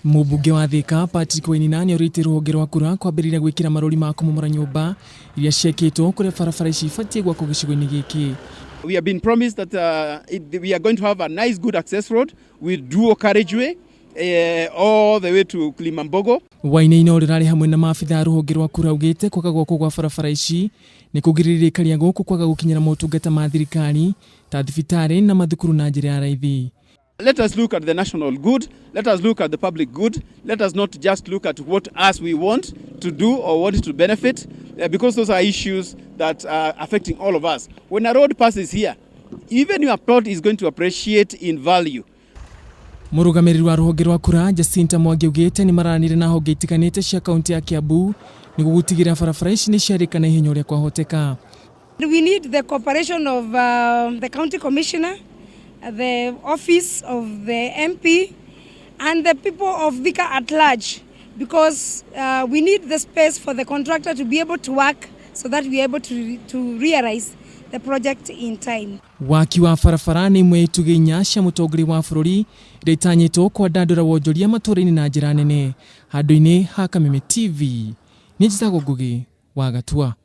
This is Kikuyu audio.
Mũmbunge wa Thika Patrick Wainaina nĩorĩtie rũhonge rwa kura kwambĩrĩria gwĩkĩra marũri ma kũmomora nyũmba iria ciakĩtwo kũrĩa barabara ici ibatiĩ gwakwo gĩcigo-inĩ gĩkĩ. We have been promised that we are going to have a nice good access road with dual carriageway all the way to Kilimambogo. Wainaina ũrĩa ũrarĩ hamwe na maabitha a rũhonge rwa kura augĩte kwaga gwakwo gwa barabara ici nĩ kũgirĩrĩria aikari a gũkũ kwaga gũkinyĩra motungata ma thirikari ta thibitarĩ na mathukuru na njĩra ya raithi. Let us look at the national good. Let us look at the public good. Let us not just look at what us we want to do or want to benefit, because those are issues that are affecting all of us. When a road passes here, even your plot is going to appreciate in value. Mũrũgamĩrĩri wa rũhonge rwa kura Jacinta Mwangi augĩte nĩ maranire na honge itiganĩte cia kaunti ya Kiambu nĩguo gũtigĩrĩra barabara ici nĩ ciarĩka na ihenya ũrĩa kwahoteka. We need the cooperation of the county commissioner, the office of the MP, and the people of Thika at large, because we need the space for the contractor to be able to work so that we are able to realize the project in time. Waki wa barabara nĩ imwe ya itugĩ inya cia mũtongoria wa bũrũri iria itanyĩtwo kwandandũra wonjoria matũũra-inĩ na njĩra nene. Handũ-inĩ ha Kameme TV, niĩ njĩtagwo Ngugi wa Gatua.